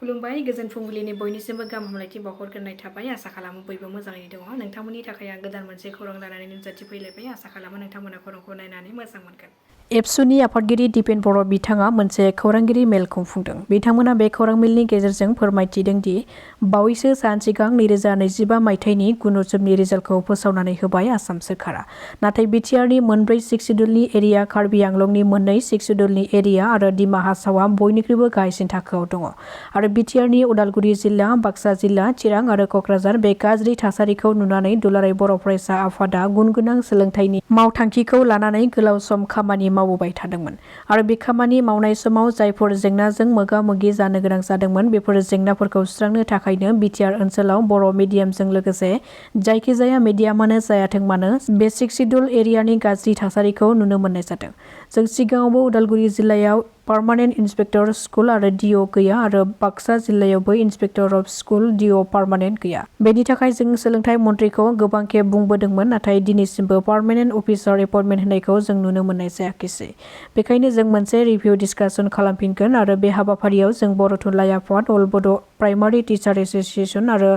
खुलुमबाय गोजोन फुंबिलिनि बयनिसिमबो गाहाम हामलायथि बावहरग्रोनाय थाबाय आसा खालामो बयबो मोजाङै दङ नोंथांमोननि थाखाय आं गोदान मोनसे खौरां लानानै नुजाथि फैलायबाय आसा खालामो नोंथांमोना खौरांखौ नायनानै मोजां मोनगोन। एबसुनि आफादगिरि दिपेन बर' बिथाङा मोनसे खौरांगिरि मेल खुंफुंदों। बिथांमोना बे खौरां मेलनि गेजेरजों फोरमायथिदों दि बावैसो सान सिगां 2025 मायथाइनि गुनउत्सबनि रिजाल्टखौ फोसावनानै होबाय आसाम सोरखारा। नाथाय बिटिआरनि मोनब्रै 6 सिडुलनि एरिया, कार्बि आंलंनि मोननै 6 सिडुलनि एरिया आरो दिमा हासावआ बयनिख्रुइबो गाहायसिन थाखोआव दङ आरो बिटिआरनि उदालगुरि जिल्ला, बाक्सा जिल्ला, चिरां आरो कक्राझार बे गाज्रि थासारिखौ नुनानै दुलाराय बर' फरायसा आफादा गुनगोनां सोलोंथाइनि मावथांखिखौ लानानै गोलाव सम खामानि मावबोबाय थादोंमोन आरो बे खामानि मावनाय समाव जायफोर जेंनाजों मोगा-मोगि जानो गोनां जादोंमोन बेफोर जेंनाफोरखौ सुस्रांनो थाखायनो बिटिआर ओनसोलाव बर' मिडियामजों लोगोसे जायखिजाया मिडियामानो जायाथों मानो बे 6 सिडुल एरियानि गाज्रि थासारिखौ नुनो मोननाय जादों। जों सिगाङावबो उदालगुरि जिल्लायाव पार्मानेन्ट इन्सपेक्टर स्कुल आरो डिअ गैया आरो बाक्सा जिल्लायावबो inspector of school dear permanent गैया। बेनि थाखाय जों सोलोंथाइ मन्थ्रिखौ गोबां खेब बुंबोदोंमोन, नाथाय दिनैसिमबो पार्मानेन्ट अफिसार एपइन्टमेन्ट होनायखौ जों नुनो मोननाय जायाखिसै। बेखायनो जों मोनसे रिभिउ डिसकासन खालामफिनगोन आरो बे हाबाफारियाव जों बर' थुनलाइ आफाद, अल बड' प्राइमारि टिचार एस'सिएसन आरो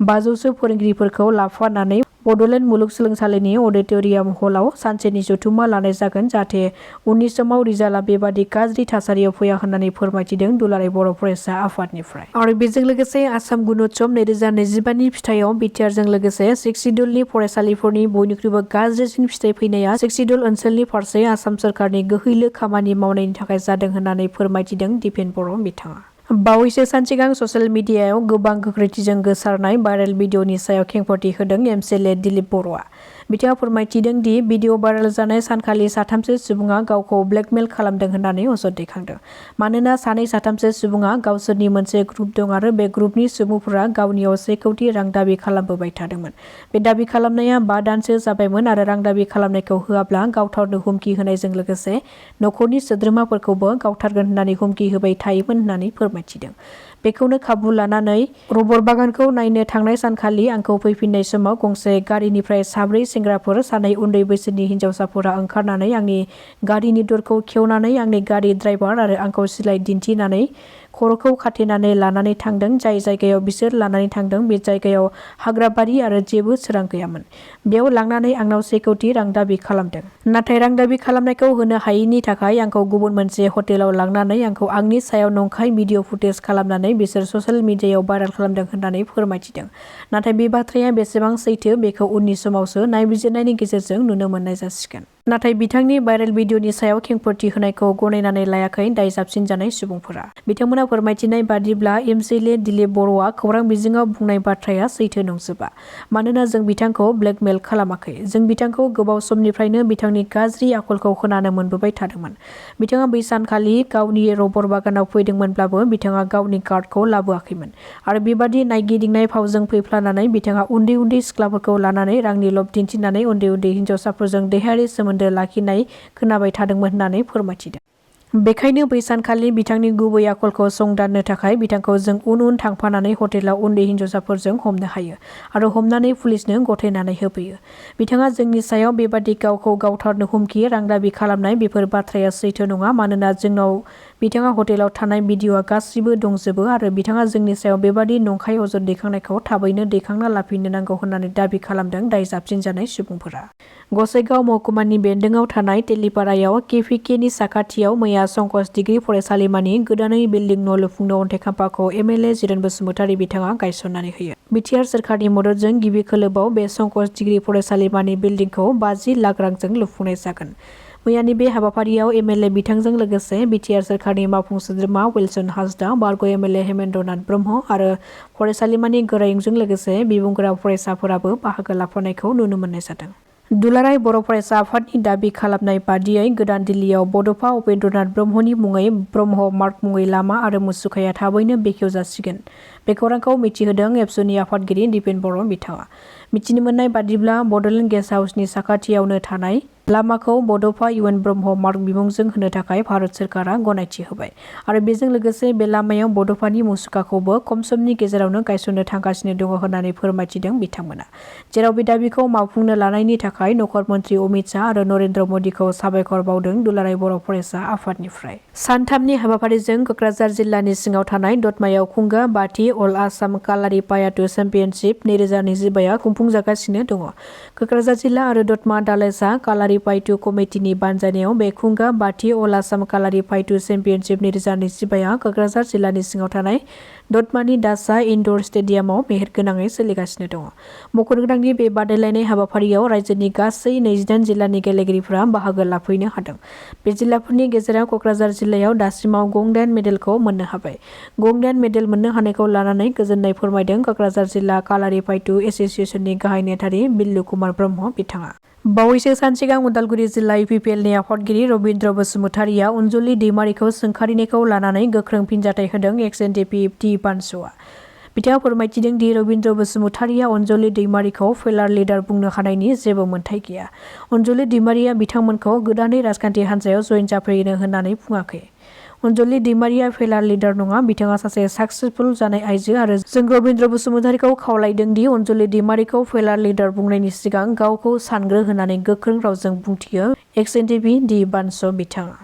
500सो फोरोंगिरिफोरखौ लाफानानै बड'लेण्ड मुलुगसोलोंसालिनि अडिट'रियाम हलाव सानसेनि जथुम्मा लानाय जागोन जाहाथे उननि समाव रिजाल्टआ बेबादि गाज्रि थासारियाव फैया होननानै फोरमायथिदों दुलाराय बर' फरायसा आफादनिफ्राय। आरो बेजों लोगोसे आसाम गुनउत्सब 2025 फिथाइयाव बिटिआरजों लोगोसे 6 सिडुलनि फरायसालिफोरनि बयनिख्रुइबो गाज्रिसिन फिथाइ फैनाया 6 सिडुल ओनसोलनि फारसे आसाम सोरखारनि गोहैलो खामानि मावनायनि थाखाय जादों होननानै फोरमायथिदों दिपेन बर' बिथाङा। बावैसो सान सिगां ससियेल मिडियायाव गोबां गोख्रैथिजों गोसारनाय भाइरेल भिडिअनि सायाव खेंफोरथि होदों एमएलए दिलीप बर'आ। बिथाङा फोरमायथिदों दि भिडिअ भाइरेल जानाय सानखालि साथामसो सुबुङा गावखौ ब्लेकमेल खालामदों होननानै अजद दैखांदों। मानोना सानै साथामसो सुबुङा गावसोरनि मोनसे ग्रुप दं आरो बे ग्रुपनि सुबुंफोरा गावनियाव 1 कौटि रां दाबि खालामबोबाय थादोंमोन। बे दाबि खालामनाया 5 दानसो जाबायमोन आरो रां दाबि खालामनायखौ होआब्ला गावथारनो हुमखि होनायजों लोगोसे न'खरनि सोद्रोमाफोरखौबो गावथारगोन होननानै हुमखि होबाय थायोमोन होननानै फोरमायथिदों। बेखौनो खाबु लानानै रबर बागानखौ नायनो थांनाय सानखालि आंखौ फैफिननाय समाव गंसे गारिनिफ्राय 4 सेंग्राफोर, 2 उन्दै बैसोनि हिन्जावसाफोरा ओंखारनानै आंनि गारिनि दरखौ खेवनानै आंनि गारि ड्राइभार आरो आंखौ सिलाइ दिन्थिनानै खर'खौ खाथेनानै लानानै थांदों। जाय जायगायाव बिसोर लानानै थांदों बे जायगायाव हाग्राबारि आरो जेबो सोरां गैयामोन। बेयाव लांनानै आंनाव 1 कौटि रां दाबि खालामदों। नाथाय रां दाबि खालामनायखौ होनो हायैनि थाखाय आंखौ गुबुन मोनसे हटेलाव लांनानै आंखौ आंनि सायाव नंखाय भिडिअ फुटेज खालामनानै बिसोर ससियेल मिडियायाव भाइरेल खालामदों होननानै फोरमायथिदों। नाथाय बे बाथ्राया बेसेबां सैथो बेखौ उननि समावसो नायबिजिरनायनि गेजेरजों नुनो मोननाय जासिगोन। नाथाय बिथांनि भाइरेल भिडिअनि सायाव खेंफोरथि होनायखौ गनायनानै लायाखै दाय जाबसिनजानाय सुबुंफोरा। बिथांमोना फोरमायथिनाय बादिब्ला एमएलए दिलीप बर'आ खौरां बिजोङाव बुंनाय बाथ्राया सैथो नंजोबा। मानोना जों बिथांखौ ब्लेकमेल खालामाखै। जों बिथांखौ गोबाव समनिफ्रायनो बिथांनि गाज्रि आखलखौ खोनानो मोनबोबाय थादोंमोन। बिथाङा बै सानखालि गावनि रबर बागानाव फैदोंमोनब्लाबो बिथाङा गावनि कार्डखौ लाबोआखैमोन आरो बेबादि नायगिदिंनाय फावजों फैफ्लानानै बिथाङा उन्दै उन्दै सिख्लाफोरखौ लानानै रांनि लब दिन्थिनानै उन्दै उन्दै हिन्जावसाफोरजों देहायारि सोमोन्दो लाखिनाय खोनाबाय थादोंमोन होननानै फोरमायथिदों। बेखायनो बै सानखालि बिथांनि गुबै आखलखौ संदाननो थाखाय बिथांखौ जों उन उन थांफानानै हटेलाव उन्दै हिन्जावसाफोरजों हमनो हायो आरो हमनानै पुलिसनो गथायनानै होफैयो। बिथाङा जोंनि सायाव बेबादि गावखौ गावथारनो हुमखि, रां दाबि खालामनाय बेफोर बाथ्राया सैथो नङा। मानोना जोंनाव बिथाङा हटेलाव थानाय भिडिअआ गासिबो दंजोबो आरो बिथाङा जोंनि सायाव बेबादि नंखाय अजद दैखांनायखौ थाबैनो दैखांना लाफिननो नांगौ होननानै दाबि खालामदों दाय जाबसिनजानाय सुबुंफोरा। गसाइगाव महकुमानि बेन्दोंआव थानाय तेलिपारायाव केभिकेनि साखाथियाव मैया संकस डिग्री फरायसालिमानि गोदानै बिल्डिं न' लुफुंनो अन्थाइ खाम्फाखौ एमएलए जिरेन बसुमतारी बिथाङा गायसननानै होयो। बिटिआर सोरखारनि मददजों गिबि खोलोबाव बे संकस डिग्री फरायसालिमानि बिल्डिंखौ 50 लाख रांजों लुफुंनाय जागोन। मैयानि बे हाबाफारियाव एमएलए बिथांजों लोगोसे बिटिआर सोरखारनि मावफुं सोद्रोमा विल्सन हासदा, बारग' एमएलए हेमेन्द्र नाथ ब्रह्म आरो फरायसालिमानि गोरायुंजों लोगोसे बिबुंगोरा फरायसाफोराबो बाहागो लाफानायखौ नुनो मोननाय जादों। दुलाराय बर' फरायसा आफादनि दाबि खालामनाय बादियै गोदान दिल्लीयाव बड'फा उपेन्द्रनाथ ब्रह्मनि मुङै ब्रह्म मार्ग मुङै लामा आरो मुसुखाया थाबैनो बेखेवजासिगोन। बे खौरांखौ मिथिहोदों एबसुनि आफादगिरि दिपेन बर' बिथाङा। मिथिनो मोननाय बादिब्ला बड'लेण्ड गेस्ट हाउसनि साखाथियावनो थानाय लामाखौ बड'फा इउएन ब्रह्म मार्ग बिमुंजों होनो थाखाय भारत सोरखारा गनायथि होबाय आरो बेजों लोगोसे बे लामायाव बड'फानि मुसुखाखौबो खम समनि गेजेरावनो गायसननो थांगासिनो दङ होननानै फोरमायथिदों बिथांमोना। जेराव बे दाबिखौ मावफुंनो लानायनि थाखाय नखर मन्त्रि अमित शाह आरो नरेन्द्र मदिखौ साबायखर बावदों दुलाराय बर' फरायसा आफादनिफ्राय। सानथामनि हाबाफारिजों क'क्राझार जिल्लानि सिङाव थानाय दतमायाव खुंगा बाथि अल आसाम कालारि पायाटु चेम्पियनशिप 2025 खुंफुंजागासिनो दङ। क'क्राझार जिल्ला आरो दतमा दालाइसा कालारि पायटु कमिटिनि बानजायनायाव बे खुंगा बाथि अल आसाम कालारि पायटु चेम्पियनशिप 2025 क'क्राझार जिल्लानि सिङाव थानाय दतमानि दासा इनडर स्टेडियामाव मेहेरगोनाङै सोलिगासिनो दङ। मख'नोगोनांदि बे बादायलायनाय हाबाफारियाव रायजोनि गासै 28 जिल्लानि गेलेगिरिफोरा बाहागो लाफैनो हादों। बे जिल्लाफोरनि गेजेराव क'क्राझार जिल्लायाव दासिमाव 9 मेडेलखौ मोननो हाबाय। 9 मेडेल मोननो हानायखौ लानानै गोजोननाय फोरमायदों क'क्राझार जिल्ला कालारि पायटु एस'सिएशननि गाहाय नेहाथारि बिल्लु कुमार ब्रह्म बिथाङा। बावैसो सान सिगां उदालगुरि जिल्ला इउपिपिएलनि आफादगिरि रबिन्द्र बसुमतारिया अनजुलि दैमारिखौ सोंखारिनायखौ लानानै गोख्रों फिनजाथाय होदों एक्स-एनडिपि डी बानस'आ। बिथाङा फोरमायथिदों दि रबिन्द्र बसुमतारिया अनजुलि दैमारिखौ फेलार लिडार बुंनो हानायनि जेबो मोन्थाय गैया। अनजुलि दैमारिया बिथांमोनखौ गोदानै राजखान्थि हान्जायाव जयेन जाफैनो होननानै बुङाखै। अनजुलि दैमारिया फेलार लिडार नङा, बिथाङा सासे साक्सेसफुल जानाय आइजो आरो जों रबिन्द्र बसुमतारिखौ खावलायदों दि अनजुलि दैमारिखौ फेलार लिडार बुंनायनि सिगां गावखौ सानग्रो होननानै गोख्रों रावजों बुंथियो एक्स-एनडिपि डी बानस' बिथाङा।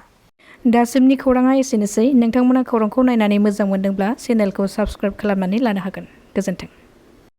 दासिमनि खौराङा एसेनोसै। नोंथांमोना खौरांखौ नायनानै मोजां मोनदोंब्ला चेनेलखौ साबस्क्राइब खालामनानै लानो हागोन। गोजोन्थों।